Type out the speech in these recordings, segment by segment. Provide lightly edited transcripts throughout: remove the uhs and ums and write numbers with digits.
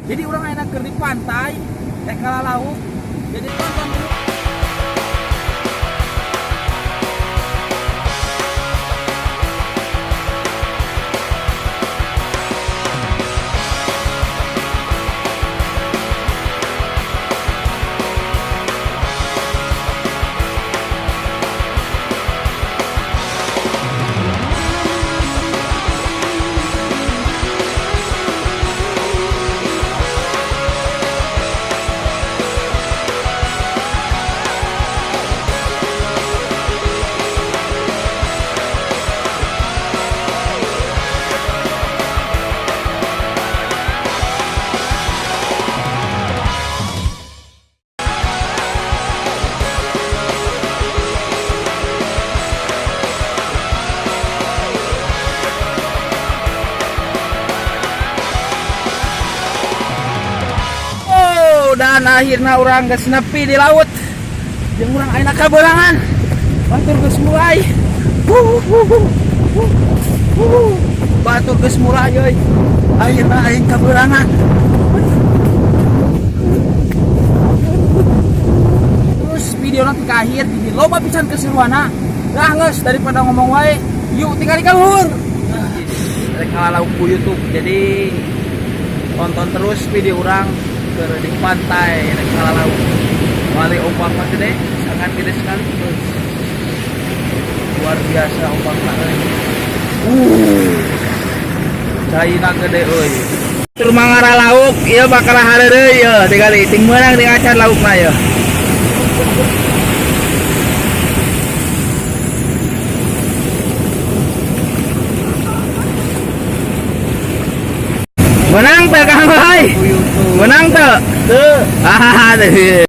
Jadi urang ayeuna keur di pantai, rek lauk. Jadi tonton dulu. Oh, dan akhirnya urang geus nepi di laut. Jeung urang ayeuna kabeurangan. Batur geus mulai. Wuh, wuh, wuh, wuh, wuh. Batur geus mulai euy. Akhirna aing kabeurangan. Terus video nanti ke akhir jadi loba pisan keseruanna. Dah geus, daripada ngomong wae, yuk tinggal ka luhur. Rek lauk ku YouTube. Jadi tonton terus video urang ke di pantai rek lauk. Wali ombaknya gede, sangat gede sekali. Luar biasa ombaknya euy. Caina gede euy. Tur mangara lauk, ieu bakal hareureuy ieu tingali ting meunang ting acan laukna ieu. Menang teu, Kang Boy? Menang teu? Teu. Ah, teu.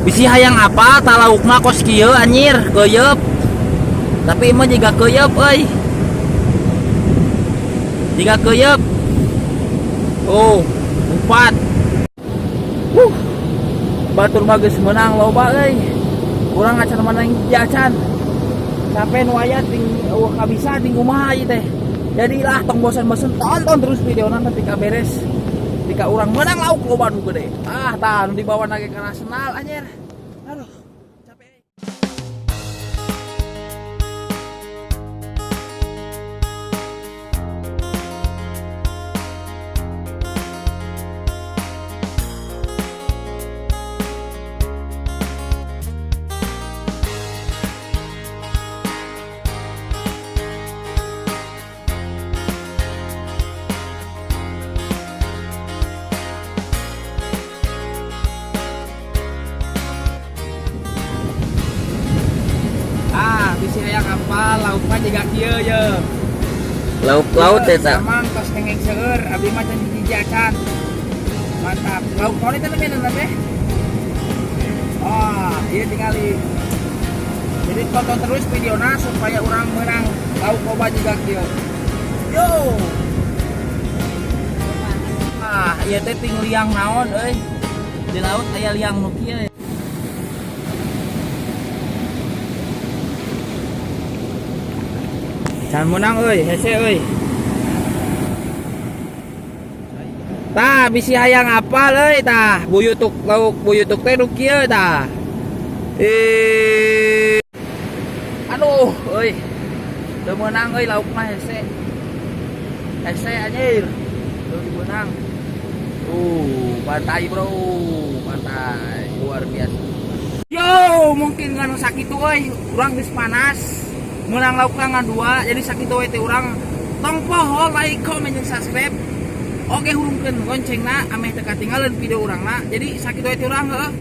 Bisi hayang apa ta laukna kos kieu anjir, keuyeup. Tapi mah jiga keuyeup euy. Jiga keuyeup. Oh, empat. Batur mah geus meunang loba euy. Urang acan menang hiji acan. Sampai nu aya ting eueuh kabisa ting kumaha ieu teh. Jadilah tong bosan-bosan tonton terus video nanti ka beres. Jika urang menang lauk loba nu gede. Ah, tah nu dibawa nage kana senal anjir. Aduh, capek. Ah, bisi hayang apa lauk mah jiga kieu ye. Lauk laut eta. Samang tos kengeng seueur, abdi mah can hiji acan. Mantap. Lauk naon eta namina teh? Oh, ieu tingali. Jadi tonton terus videona supaya urang menang lauk loba jiga kieu. Yo. Ah, ieu teh ting liang naon euy. Di laut aya liang nu kieu. Can menang euy, hese euy. Tah, bisi hayang apal euy tah. Buyutuk lauk buyutuk teh nu kieu tah. Aduh, euy. Teu meunang euy lauk mah hese. Hese anjir. Teu dimeunang. Pantai bro, pantai luar biasa. Yo, mungkin ngan sakitu euy, urang geus panas. Meunang lauk ngan dua, jadi sakitu we teh urang. Tong poho like, comment, jeung subscribe. Oke, hurungkeun loncengna ameh teu katinggalan video urangna. Jadi sakitu we teh urang heuh.